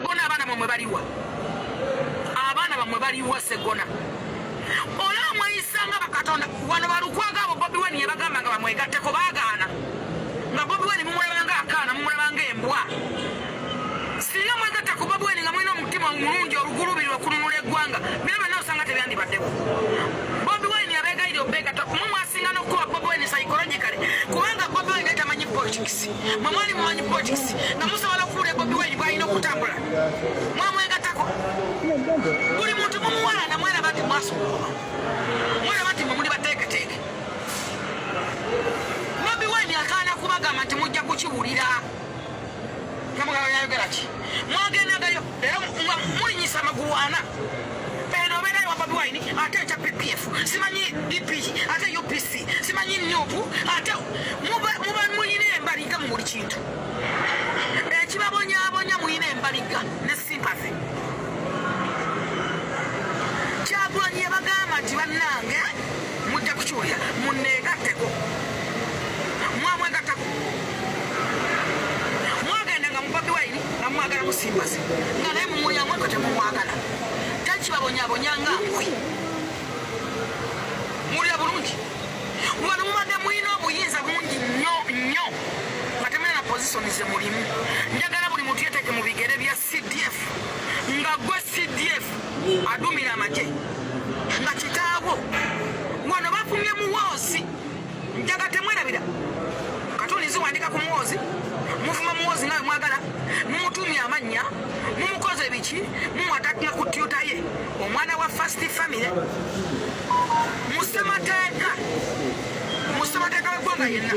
Segona, abaana bamwe baliwa? Abaana bamwe baliwa, Segona? Olaba mweyisanga bakatonda wano. Balukwaga abo Bobi Wine yabagamba nga bamwegatteko, baagaana. Nga Bobi Wine mumulabanga akaana, mumulabanga embwa. Singa mwegatta ku Bobi Wine nga mulina omutima omulungi olugulubirwa okununula eggwanga, bino byonna osanga tebyandibaddewo. Bobi Wine abeegayirira obeegatta mwe mwasinga n'okukuba Bobi Wine psychologically, kubanga Bobi Wine tamanyi politics. Mwe mwali mumanyi politics, nga musobola okuwulira Bobi Wine bw'alina okutambula. Mwamwegattako, buli muntu mumuwalana, mweraba nti mwasukkuluma, mweraba nti mwe muli bateeketeeke. Bobi Wine akaana kubagamba nti mujja kukiwulira. Yayogera ki? Mwagendagayo leero nga mulinyisa amagulu ana. Eno obeerayo wa Bobi Wine, ate ekya PPF, simanyi DP, ate UPC, simanyi NUP, ate muba muyina embaliga mu buli kintu ekibabonyabonya. Muyina embaliga ne sympathy. Kyagulanyi yabagamba nti bannange, mujja kukiwulira, muneegatteko. Mwamwegattako, mwagenda nga mu Bobi Wine nga mumwagala mu sympathy, nga naye mumulyamu temumwagala, tekibabonyabonya nga nkwe. Mulya bulungi wano, mubadde mulina obuyinza bungi nnyo nnyo nga temulina na position ze mulimu. Njagala buli muntu yeteeke mu bigere bya CDF, nga gwe CDF adumira amagye, nga kitaawo wano bafumye Muwoozi. Njaga temwerabira katuni ziwandika ku Muwoozi, mufuma Muwoozi nga mwagala, mumutumya amannya, mumukoze biki, mumwatakinga ku Twitter ye, omwana wa First Family, musemateeka, musemateeka w'eggwanga yenna.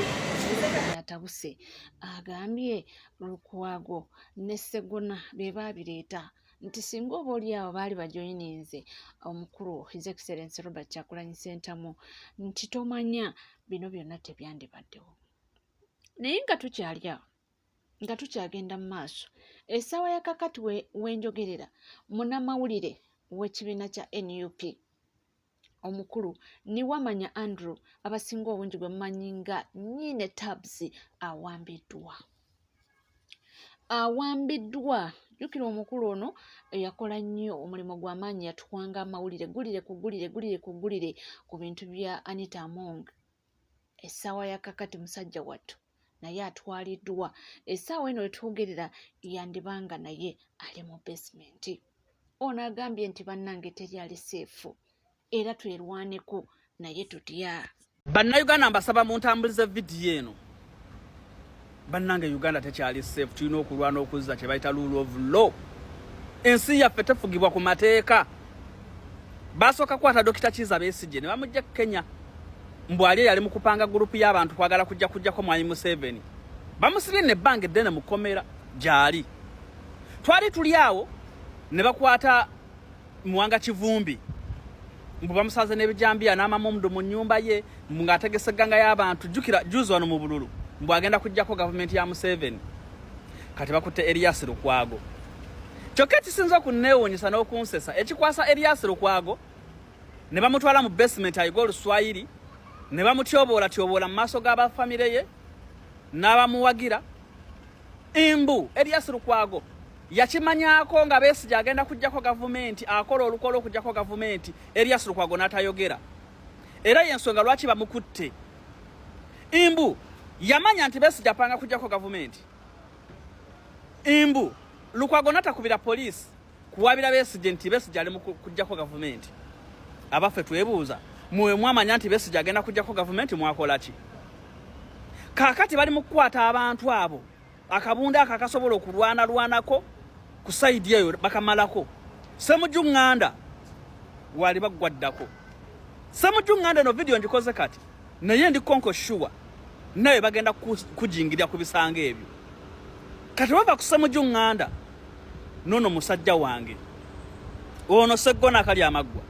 Atabuse, agambye Lukwago ne Segona be baabireeta, nti singa oba oli awo baali bajoyininze omukulu His Excellence Robert Kyagulanyi Ssentamu, nti tomanya bino byonna tebyandibaddewo. Naye nga tukyali awo, nga tukyagenda mu maaso, essaawa ya kakati wenjogerera, munnamawulire w'ekibiina kya NUP omukulu Niwamanya Andrew, abasinga obungi gwe mumanyi nga Nyine Tabs, awambiddwa, awambiddwa. Jjukira omukulu ono yakola nnyo omulimu gw'amaanyi, yatuwanga amawulire gulire ku gulire, gulire ku gulire ku bintu bya Anita Among. Essaawa ya kakati musajja wattu naye atwaliddwa. Essaawa eno wetwogerera yandibanga naye ali mu basement. Ono agambye nti bannange, teri ali safe, era twerwaneko. Naye tutya? Bannayuganda, mbasaba muntambulize vidiyo eno. Bannange, Uganda tekyali safe. Tulina okulwana okuzza kye bayita rule of law. Ensi yaffe tefugibwa ku mateeka. Basooka kukwata Dokita Kiiza Besigye ne bamujja Kenya, mbw ali eyali mu kupanga gurupu y'abantu kwagala kujja kujjako Mwami Museveni. Bamusibye nebbanga eddene mu kkomera gyali. Twali tuli awo ne bakwata Muwanga Kivumbi, mbu bamusanze n'ebijambiya n'amamumdu mu nnyumba ye ng'ategesa egganga y'abantu. Jjukira juzi wano mu bululu, mbu agenda kujjako gavumenti ya Museveni. Kati bakutte Erias Lukwago. Kyokka ekisinza okunneewuunyisa n'okunsesa, ekikwasa Erias Lukwago ne bamutwala mu basement ayiga Oluswayiri, ne bamutyoboolatyoboola mu maaso g'abafamire ye n'abamuwagira, mbu Erias Lukwago yakimanyaako nga Besigye agenda kujjako gavumenti, akola olukola okujjako gavumenti. Erias Lukwago n'atayogera, era yensonga lwaki bamukutte. Mbu yamanya nti Besigye apanga kujjako gavumenti, mbu Lukwago natakubira poliisi kuwabira Besigye nti Besigye ali mu kujjako gavumenti. Abaffe, twebuuza, mwe mwamanya nti Besigye agenda kujjako gavumenti, mwakola ki? Kaakati bali mu kukwata abantu abo. Akabunda ako akasobola okulwanalwanako ku side eyo bakamalako. Semuju Ŋŋanda wali baggwaddako. Semuju Ŋŋanda, eno vidiyo ngikoze kati, naye ndi konko sure naye bagenda kujingirira ku bisanga ebyo. Kati bava ku Semuju Ŋŋanda, nono musajja wange ono Seggona akali amaggwa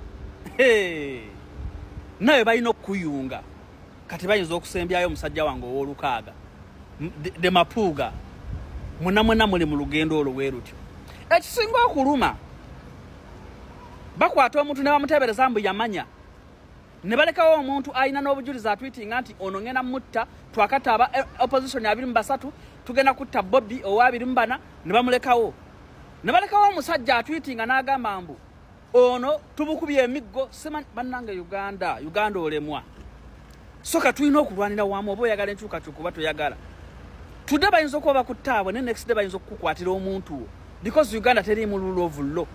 naye balina okukuyunga. Kati bayinza okusembyayo omusajja wange ow'olukaaga de Mapuuga. Mwena mwena muli mu lugendo olwo bwe lutyo. Ekisinga okuluma, bakwata omuntu ne bamuteebereza mbu yamanya, ne balekawo omuntu alina n'obujulizi, atwitinga nti ono ngenda mutta, twakata aba opposition 23, tugenda kutta Bobi owa 24, ne bamulekawo. Ne balekawo omusajja atwitinga n'agamba mbu ono tumukubye emiggo. Simanyi bannange, Uganda, Uganda olemwa. So ka tulina okulwanira wamu. Oba oyagala enkyukakyuka oba toyagala, today bayinza okuba bakuttaabwe, ne next day bayinza okukukwatira omuntu wo, because Uganda teriimu rule of law.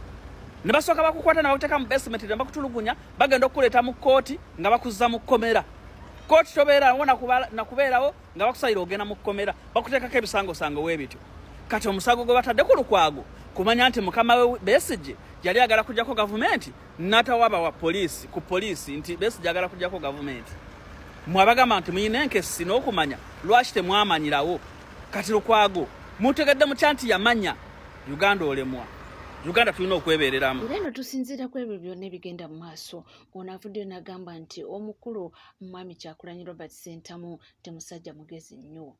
Ne basooka bakukwata ne bakuteeka mu basement ne bakutulugunya, bagenda okukuleeta mu kkooti nga bakuzza mu kkomera. Kkooti tobeerawo nakubeerawo nga bakusalira ogenda mu kkomera, bakuteekako ebisangosango weebityo. Kati omusango gwe batadde ku Lukwago kumanya nti mukama we Besigye yali agala kujjako gavumenti, natawaba wa poliisi ku poliisi nti Besigye agala kujjako gavumenti. Mwabagamba nti muyina enkesi n'okumanya, lwaki temwamanyirawo? Kati Lukwago mutegedde mutya nti yamanya? Uganda olemwa. Uganda tulina okwebereramu. Era eno tusinziira ku ebyo byonna ebigenda mu maaso, ono avuddeyo n'agamba nti omukulu Mwami Kyagulanyi Robert Ssentamu ti musajja mugezi nnyo.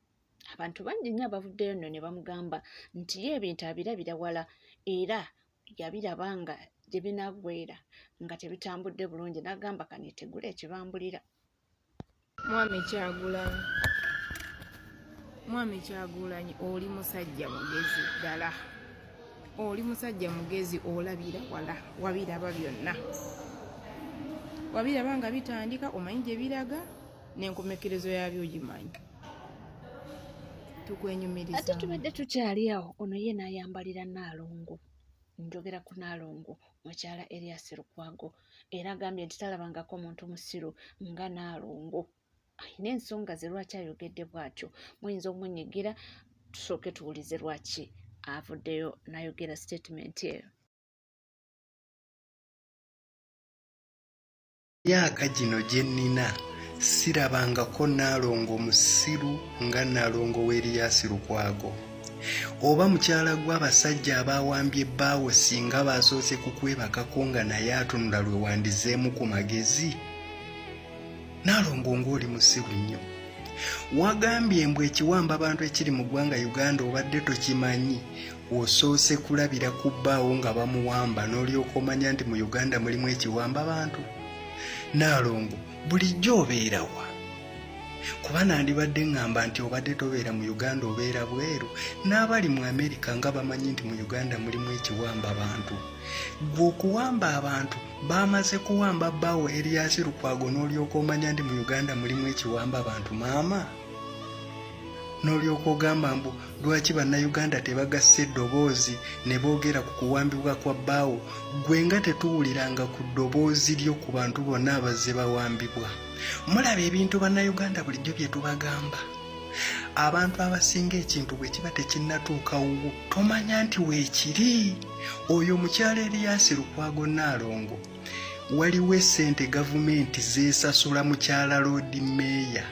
Abantu bangi nnyo abavuddeyo nno ne bamugamba nti ye ebintu abirabira wala, era yabiraba nga gye binaggweera nga tebitambudde bulungi, n'agamba kaneetegule ekibambulira. Mwami Kyagulanyi, Mwami Kyagulanyi, oli musajja mugezi ddala, oli musajja mugezi, olabira wala, wabiraba byonna, wabiraba nga bitandika, omanyi gye biraga n'enkomekerezo yaabyo ogimanyi. Tukwenyumiriza. Ate tubadde tukyali awo, ono ye n'ayambalira Nnaalongo. Njogera ku Nnaalongo mukyala Erias Lukwago, era agambye nti talabangako muntu musiru nga Nnaalongo. Alina ensonga ze lwaki ayogedde bw'atyo. Muyinza omunyigira, tusooke tuwulize lwaki avuddeyo n'ayogera sitatimenti eyo. Myaka gino gye nnina sirabangako Nnaalongo musiru nga Nnaalongo w'Erias Lukwago. Oba mukyala gwe abasajja abaawambye bbaawo singa baasoose kukwebakako nga naye atunula lwe wandizeemu ku magezi? Nnaalongo ng'oli musiru nnyo. Wagambye mbu ekiwamba bantu ekiri mu ggwanga Uganda obadde tokimanyi, osoose kulabira ku bbaawo nga bamuwamba n'olyoka omanya nti mu Uganda mulimu ekiwamba bantu. Nnaalongo bulijjo obeera wa? Kuba nandibadde ŋŋamba nti obadde tobeera mu Uganda, obeera bweru. N'abali mu Amerika nga bamanyi nti mu Uganda mulimu ekiwamba bantu. Ggwe okuwamba abantu baamaze kuwamba bbaawo Erias Lukwago n'olyoka omanya nti mu Uganda mulimu ekiwamba bantu maama? N'olyoka ogamba mbu lwaki Bannayuganda tebagasse eddoboozi ne boogera ku kuwambibwa kwa bbaawo, ggwe nga tetuwuliranga ku ddoboozi lyo ku bantu bonna abazze bawambibwa. Mulaba ebintu Bannayuganda bulijjo bye tubagamba. Abantu abasinga ekintu bwe kiba tekinnatuuka wuwo tomanya nti weekiri. Oyo mukyala Erias Lukwago Nnaalongo, waliwo essente gavumenti zeesasula mukyala Loodi Meeya.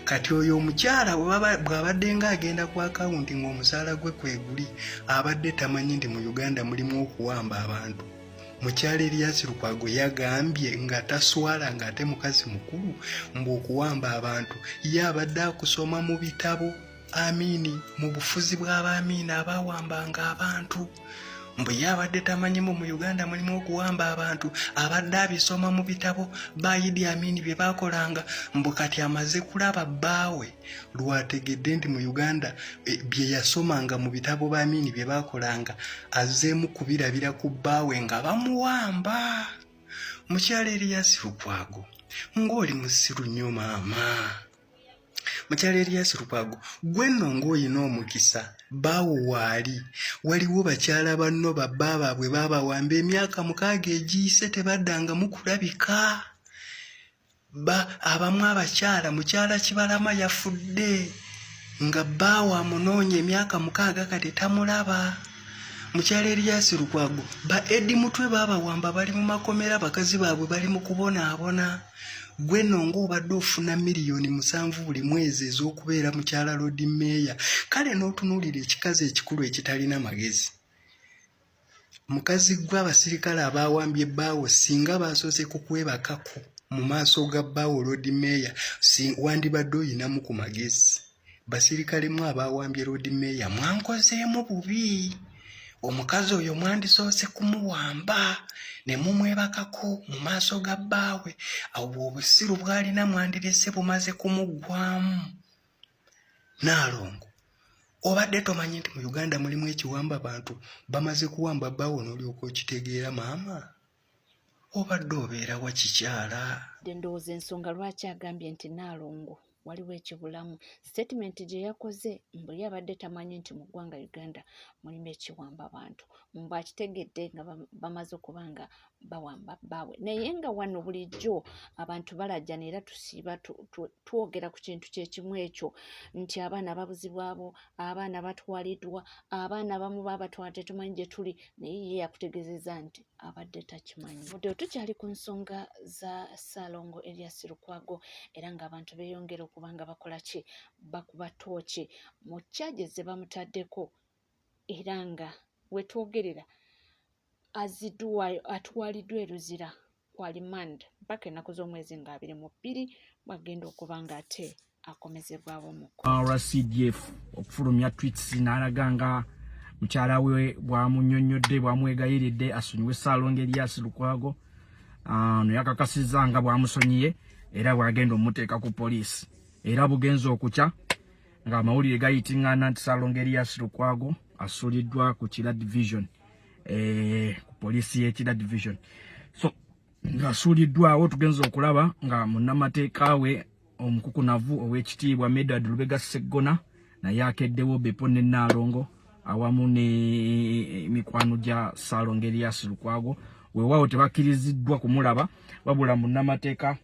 Kati oyo omukyala bw'abadde nga agenda ku akawunti ng'omusaala gwe kweguli, abadde tamanyi nti mu Uganda mulimu okuwamba abantu. Mukyala Erias Lukwago yagambye nga taswala ng'ate mukazi mukulu mbu okuwamba abantu ye abadde akusoma mu bitabo Amini, mu bufuzi bw'Abaamini abaawambanga abantu. Mbu ye abadde tamanyi mbu mu Uganda mulimu okuwamba abantu, abadde abisoma mu bitabo ba Idi Amini bye baakolanga. Mbu kati amaze kulaba bbaawe lwategedde nti mu Uganda bye yasomanga mu bitabo ba Amini bye baakolanga azzeemu kubirabira ku bbaawe nga bamuwamba. Mukyala Erias Lukwago, ng'oli musiru nnyo maama. Mukyala Erias Lukwago, ggwe nno ng'olina omukisa, bbaawo waali. Waliwo bakyala banno babba baabwe baabawamba emyaka 6 egiyise tebaddangamu kulabika. Ba abamu abakyala, mukyala Kibalama yafudde nga bbaawe amunoonya emyaka 6 kati tamulaba. Mukyala Erias Lukwago, ba Eddie Mutwe baabawamba bali mu makomera, bakazi baabwe bali mu kubonaabona. Ggwe nno ng'obadde ofuna 7 miliyoni buli mwezi ez'okubeera mukyala Loodi Meeya, kale n'otunuulira ekikazi ekikulu ekitalina magezi. Mukazi ggwe, abasirikale abaawambye bbaawo singa baasoose kukwebakako mu maaso ga bbaawo Loodi Meeya, wandibadde oyinamu ku magezi. Basirikale mwe abaawambye Loodi Meeya mwankozeemu bubi. Omukazi oyo mwandisoose kumuwamba ne mumwebakako mu maaso ga bbaawe, awo obusiru bw'alina mwandirese bumaze kumuggwamu. Nnaalongo, Obadde tomanyi nti mu Uganda mulimu ekiwamba bantu? Bamaze kuwamba bbaawo n'olyoka okitegeera maama? Obadde obeera wa kikyala? Ndowooza ensonga lwaki agambye nti Nnaalongo waliwo ekibulamu, sitatimenti gye yakoze mbu ye abadde tamanyi nti mu ggwanga Uganda mulimu ekiwamba bantu, mbu akitegedde nga bamaze okuba nga bawamba bbaabwe. Naye nga wano bulijjo abantu balajana era tusiiba twogera ku kintu kye kimu ekyo nti abaana babuzibwabo, abaana batwaliddwa, abaana abamu babatwala tetumanyi gye tuli, naye ye yakutegeezezza nti abadde takimanyi. Budde tukyali ku nsonga za Ssaalongo Erias Lukwago era ng'abantu beeyongera okuba nga bakola ki, bakuba ttooki mu charges ze bamutaddeko era nga we twogerera aziddwayo atwaliddwa e Luzira ku alimand mpaka ennaku z'omwezi nga 22 bw'agenda okuba ng'ate akomezebwawo mu olwa CDF okufulumya tweets n'alaga nga mukyala we bw'amunnyonnyodde bw'amwegayiridde asonyiwe Ssaalongo Erias Lukwago. Ono yakakasizza nga bw'amusonyiye era bw'agenda omuteeka ku poliisi. Era bugenze okukya ng'amawulire gayitingana nti Ssaalongo Erias Lukwago asuuliddwa ku Kira Division, ku poliisi y'e Kira Division. So ng'asuuliddwawo tugenze okulaba nga munnamateeka we omukukunavu ow'ekitiibwa Medard Lubega Sseggona naye akeddewo Bepo ne Nnaalongo awamu ne mikwano gya Ssaalongo Erias Lukwago. Weewaawo tebakkiriziddwa kumulaba, wabula munnamateeka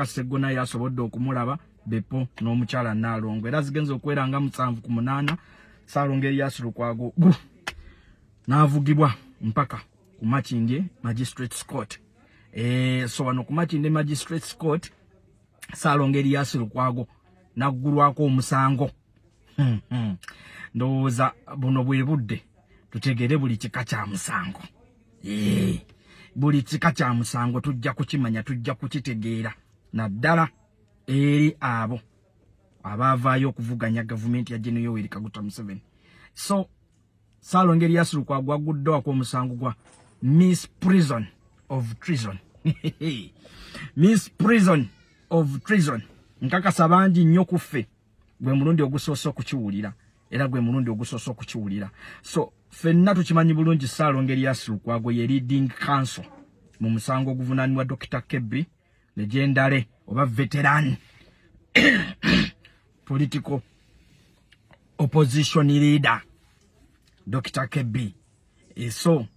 Sseggona yasobodde okumulaba Bepo n'omukyala Nnaalongo. Era zigenza okuwera nga 7 ku 8, Ssaalongo Erias Lukwago n'avugibwa mpaka ku Makindye Magistrates Court. So wano ku Makindye Magistrates Court Ssaalongo Erias Lukwago naggulwako omusango. Ndowooza buno bwe budde tutegere buli kika kya musango. Buli kika kya musango tujja kukimanya, tujja kukitegeera, naddala eri abo abaavaayo okuvuganya gavumenti ya General Yoweri Kaguta Museveni. So Ssaalongo Erias Lukwago agguddwako omusango gwa misprision of treason. Misprision of treason. Nkakasa bangi nnyo ku ffe gwe mulundi ogusoose okukiwulira, era gwe mulundi ogusoose okukiwulira. So ffenna tukimanyi bulungi Ssaalongo Erias Lukwago ye leading counsel mu musango oguvunaanibwa Dr. KB legendary oba veteran political opposition leader Dr. KB. So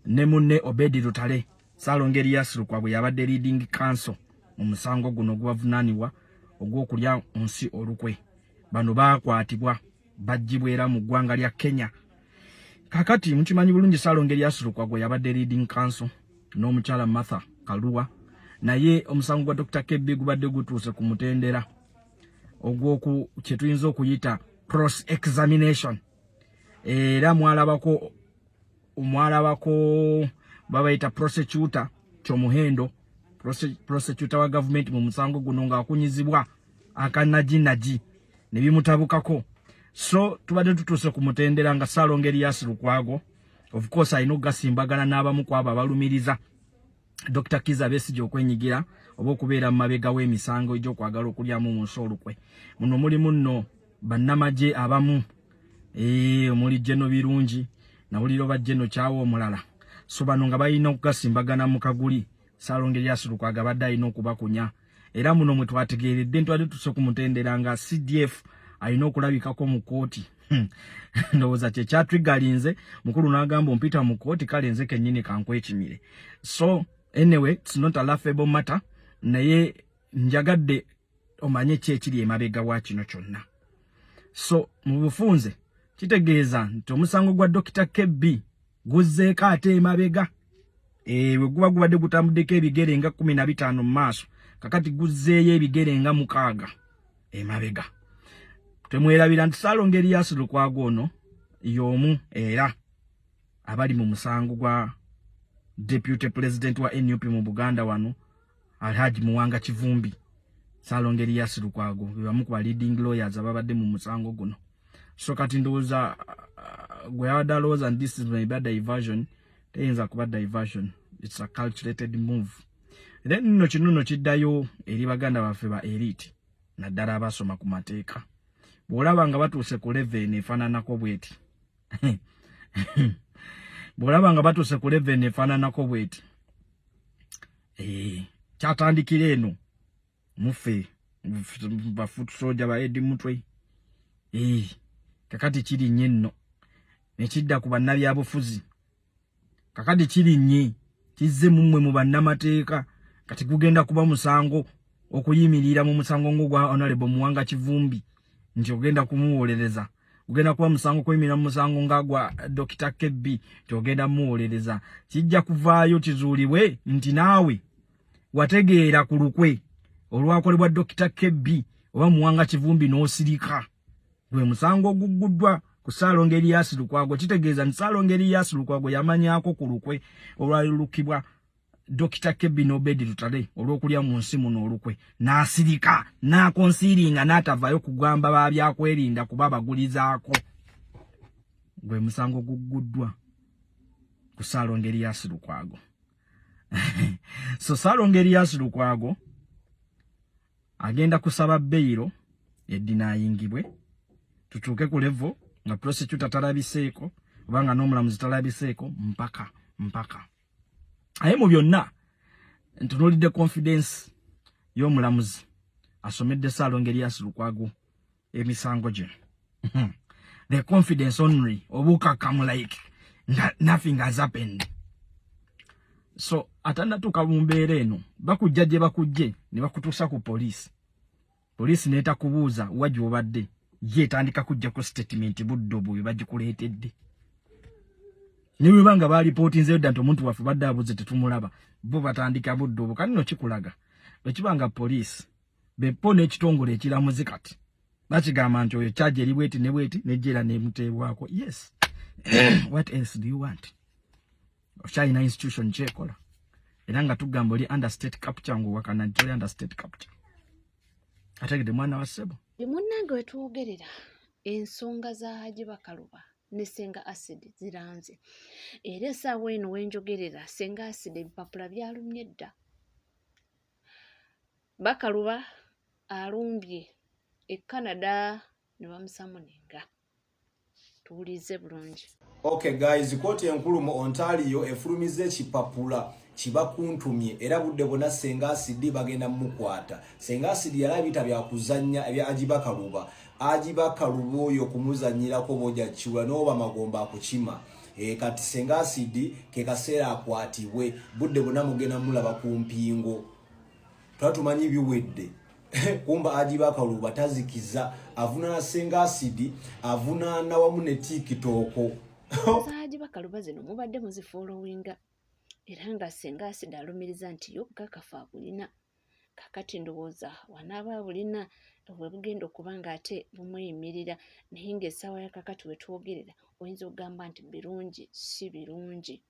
ne munne Obedi Lutale. Ssaalongo Erias Lukwago yabadde leading counsel mu musango guno ogubavunaanibwa ogw'okulya nsi olukwe. Bano baakwatibwa baggyibwa era mu ggwanga lya Kenya. Kakati mukimanyi bulungi Ssaalongo Erias Lukwago yabadde leading counsel n'omukyala Martha Karua, naye omusango gwa Dr. KB gubadde gutuuse ku mutendera ogw'oku kye tuyinza okuyita cross examination. Era mwalabako babayita prosecutor Kyomuhendo, prosecutor wa gavumenti mu musango guno ng'akunyizibwa akanaginagi ne bimutabukako. So tubadde tutuuse ku mutendera nga Ssaalongo Erias Lukwago of course alina okugasimbagana n'abamu ku abo abalumiriza Dr. Kizza Besigye okwenyigira oba okubeera mu mabega w'emisango egy'okwagala okulyamu mu nsi olukwe. Muno mulimu nno bannamagye abamu, omuli Geno Birungi, nawulira oba Geno Kyawa omulala. So bano nga balina okugasimbagana mu kaguli, Ssaalongo Erias Lukwago abadde alina okubakunya. Era muno mwe twategeeredde ntwali tutuse ku mutendera nga CDF alina okulabikako mu kkooti. Ndowooza kye kyatwigalinze mukulu n'agamba ompita mu kkooti, kale nze kennyini kankwekimire. So anyway, it's not a laughable matter, naye njagadde omanye ki ekiri emabega wa kino kyonna. So mu bufunze kitegeeza nti omusango gwa Dr. KB guzzeeko ate emabega. Bwe guba gubadde gutambuddeko ebigere nga 15 mu maaso, kakati guzzeeyo ebigere nga 6 emabega. Temwerabira nti Ssaalongo Erias Lukwago ono y'omu era abali mu musango gwa deputy president wa NUP mu Buganda wano Alhaji Muwanga Kivumbi. Ssaalongo Erias Lukwago be bamu ku ba leading lawyers ababadde mu musango guno. So kati ndowooza gwe yabadde alowooza nti this is maybe a diversion, teyinza kuba diversion, it's a calculated move. Then nno kino nno kiddayo eri baganda baffe ba elite, naddala abasoma ku mateeka. Bw'olaba nga batuuse ku level eno efaananako bweti, bw'olaba nga batuuse ku level eno efaananako bweti, eh, kyatandikira eno muffe bafoot soldier ba Eddie Mutwe, eh, kakati kirinnye nno nekidda ku bannabyabufuzi, kakati kirinnye kizze mummwe mu bannamateeka. Kati gugenda kuba musango okuyimirira mu musango ng'ogwa Honorable Muwanga Kivumbi nti ogenda kumuwolereza, gugenda kuba musango okuyimirira mu musango nga gwa Dr. KB nti ogenda muwolereza. Kijja kuvaayo kizuulibwe nti naawe wategeera ku lukwe olwakolebwa Dr. KB oba Muwanga Kivumbi n'osirika. Gwe musango ogugguddwa ku Ssaalongo Erias Lukwago. Kitegeeza nti Ssaalongo Erias Lukwago yamanyaako ku lukwe olwalukibwa Dr. KB n'Obedi Lutale olw'okulya mu nsi muno olukwe, n'asirika n'akonsiiringa n'atavaayo kugamba ba byakwerinda kuba bagulizaako. Gwe musango gugguddwa ku Ssaalongo Erias Lukwago. So Ssaalongo Erias Lukwago agenda kusaba beyiro edinayingibwe tutuuke ku level nga prosecutor talabiseeko oba nga n'omulamuzi talabiseeko mpaka mpaka. Aye mu byonna ntunuulidde confidence y'omulamuzi asomedde Ssaalongo Erias Lukwago emisango gino, the confidence only, obukakkamu, like nga nothing has happened. So atannatuuka mu mbeera eno, bakujja gye bakujje ne bakutuusa ku poliisi, poliisi n'etakubuuza wa gy'obadde, ye etandika kujjako statement budde obwo bwe bagikuleetedde. Ne bwe banga balipootinzeyo dda nti omuntu waffe badde abuze tetumulaba, bo batandika budde obwo. Kati nno kikulaga bwe kiba nga poliisi bepo n'ekitongole ekiramuzi kati bakigamba nti oyo charge eri bweti ne bweti, nejja era nemuteebwako. Yes, what else do you want? Okyalina institution kyekola era nga tugamba oli under state capture, ngaowakana nti toli under state capture. Ategedde mwana wa ssebo. Munnange, wetwogerera ensonga za Haji Bakaluba ne Senga Acid ziranze, era essaawa eno wenjogerera Senga Acid ebipapula byalumye dda. Bakaluba alumbye e Canada ne bamusamuninga. Tuwulize bulungi. Okay guys, kooti enkulu mu Ontario efulumizza ekipapula kibakuntumye era budde bwonna Senga Acid bagenda mumukwata. Senga Acid yali abiyita byakuzannya ebya Ajiba Kaluba. Ajiba Kaluba oyo kumuzannyirako boja kiwa n'oba magomba akukima. E, kati Senga Acid ke kaseera akwatibwe, budde bwonna mugenda mulaba ku mpingo. Tuba tumanyi biwedde, kumba Ajiba Kaluba tazikiza, avunaana Senga Acid, avunaana wamu ne TikTok. Za Haji Bakaluba zino mubadde muzifollowinga, era nga Senga Acid alumiriza nti yo obukakafu abulina. Kakati ndowooza wanaaba abulina bwe bugenda okuba nga ate bumweyimirira, naye ng'essaawa ya kakati wetwogerera oyinza okugamba nti birungi si birungi,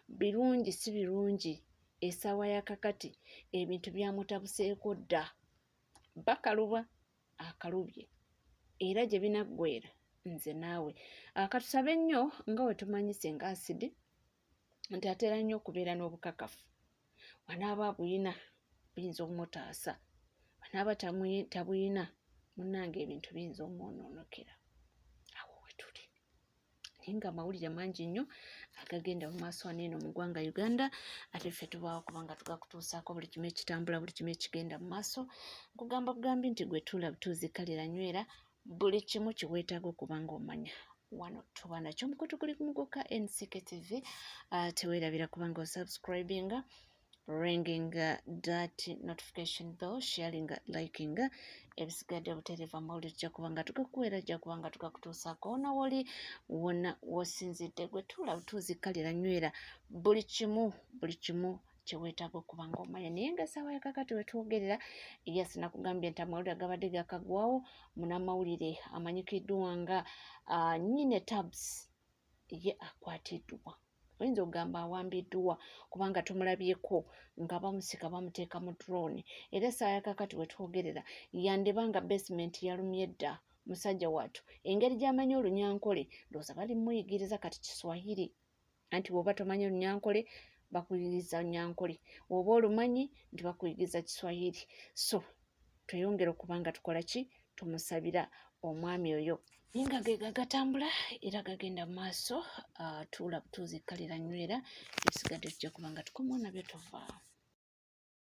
birungi si birungi. Essaawa ya kakati ebintu byamutabuseeko dda. Bakaluba akalubye era gye binaggweera nze naawe akatusabe nnyo. Nga we tumanyi Senga Acid nti atera nnyo okubeera n'obukakafu, wanaaba abuyina buyinza okumutaasa, wanaaba tabuyina munnange ebintu biyinza omwonoonokera. Awo wetuli, naye nga amawulire mangi nnyo agagenda mu maaso wano eno mu ggwanga Uganda, ate ffe tubaawo kubanga tugakutuusaako buli kimu ekitambula, buli kimu ekigenda mu maaso. Nkugamba bugambi nti gwe tuula butuuzi, kalira nywera, buli kimu kiweetaaga okuba nga omanya wano tuba nakyo. Omukutu guli kumuguka NCK TV. Teweerabira kubanga osubscribinga, ringing that notification bell, sharing, liking, ebisigadde obutereeva amawulire tujja kuba nga tugakuweera, tujja kuba nga tugakutuusaako wona woli, wonna wosinzidde. Gwe tuula butuuzi, kalira nywera, buli kimu, buli kimu kyeweetaaga okuba nga omanya. Naye nga essaawa yakakati wetwogerera, yes, nakugambye nti amawulire agabadde gakagwawo, munamawulire amanyikiddwa nga Nyine Tabs ye akwatiddwa, oyinza okugamba awambiddwa, kubanga tumulabyeko nga bamusika bamuteeka mu drone. Era essaawa yakakati wetwogerera yandiba nga basement yalumye dda. Musajja wattu engeri gy'amanyi Olunyankole, ndowooza bali muyigiriza kati Kiswahili, anti bw'oba tomanyi Olunyankole bakuyigiriza Nyankole, oba olumanyi nti bakuyigiriza Kiswahili. So tweyongere okuba nga tukola ki? Tumusabira. Omwami oyo naye nga ge gatambula era gagenda mu maaso. Tuula butuuzi, kkalira, nywera, ebisigadde tujja kuba nga tukomawo nabyo. Tovaawo.